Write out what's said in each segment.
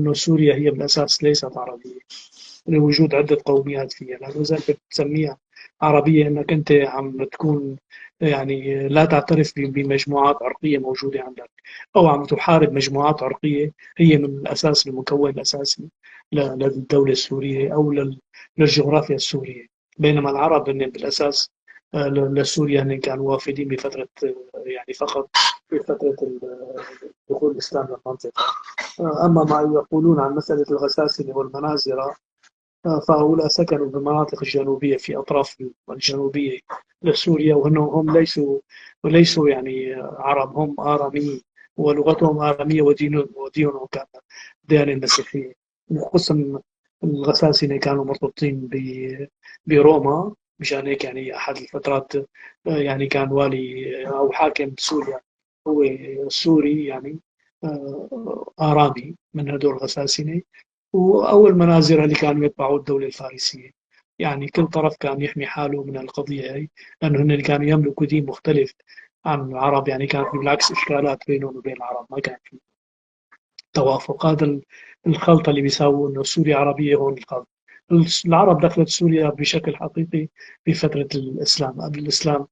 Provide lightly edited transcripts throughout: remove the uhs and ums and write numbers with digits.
إنه سوريا هي بالأساس ليست عربية لوجود عدة قوميات فيها، لأنه إذا أنت بتسميها عربية إنك أنت عم تكون يعني لا تعترف بمجموعات عرقية موجودة عندك، أو عم تحارب مجموعات عرقية هي من الأساس المكون الأساسي للدولة السورية أو للجغرافيا السورية. بينما العرب هن بالأساس لسوريا هن كانوا وافدين بفترة يعني فقط في فترة دخول الإسلام للمنطقة. أما ما يقولون عن مسألة الغساسنة والمنازرة فهؤلاء سكنوا بالمناطق الجنوبية في أطراف الجنوبية لسوريا، وهم ليسوا يعني عرب، هم آراميين ولغتهم آرامية ودينهم كان ديانة المسيحية. وقسم الغساسنة كانوا مرتبطين بروما، مشان هيك يعني أحد الفترات يعني كان والي أو حاكم سوريا هو سوري يعني آرامي من هدول الغساسنة. وأول منازل اللي كانوا يتبعوا الدولة الفارسية، يعني كل طرف كان يحمي حاله من القضية هي، لأنه هن كانوا يملكوا دين مختلف عن العرب، يعني كان في بالعكس إشكالات بينهم وبين العرب، ما كان في توافق. هذا الخلطة اللي بيساووا إنه سوريا عربية، هون الخلط. العرب دخلت سوريا بشكل حقيقي بفترة الإسلام، قبل الإسلام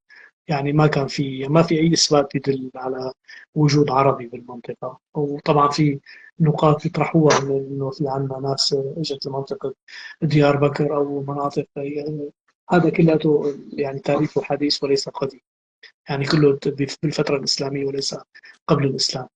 يعني ما في أي إثبات يدل على وجود عربي بالمنطقة. وطبعا في نقاط يطرحوها إنه في عندنا ناس إجت لمنطقة ديار بكر أو مناطق، يعني هذا كله يعني تاريخه حديث وليس قديم، يعني كله بالفترة الإسلامية وليس قبل الإسلام.